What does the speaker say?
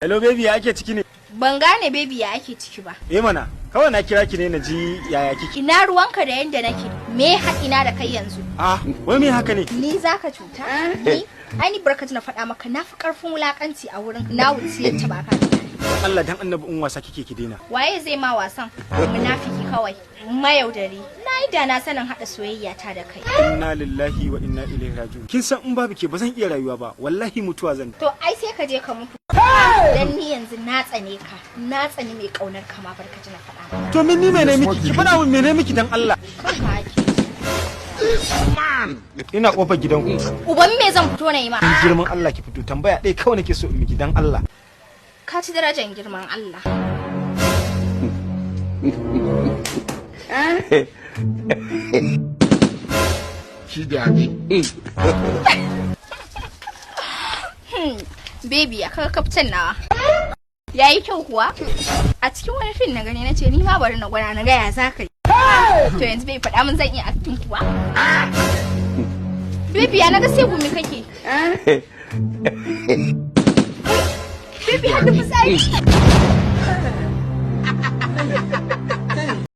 Hello baby, ya ake ciki ne? Ban gane baby ya ake ciki ba. Eh mana, kawai na kira ki ne na ji yaya kike. Ina ruwanka da yanda nake? Me haɗina da kai yanzu? Ah, wai me haka ne? Ni zaka cuta? Ni? Ai ni barka na faɗa maka, na fi ƙarfin wulakanci a wurin na wuce yacce ba ka. Allah dan Annabi, in wasa kike ki daina. Waye zai ma wasan? Munafiki kawai, mayaudari. Na yi da na sanin haɗa soyayya ta da kai. Inna lillahi wa inna ilaihi raji'un. Kin san in babu ke ba zan iya rayuwa ba, wallahi mutuwa zan. To ai sai ka je ka mutu. Dan ni yanzu na tsane ka, na tsani mai ƙaunar ka ma, barka na faɗa maka. To min ni mene miki? Ki faɗa min mene miki dan Allah. Kanka ake. Ina kofar gidanku. Uban me zan fito na yi ma? In girman Allah ki fito, tambaya ɗaya kawai nake so in miki dan Allah. Ka ci darajar girman Allah. Baby, ya kaga kaftan nawa. Yayi kyau kuwa? A cikin wani fim na gani, na ce ni ma bari na gwada na ga ya za ka yi. To yanzu bai faɗa min zan iya acting kuwa? Baby, ya naga sai gumi kake. Baby, har da fitsari.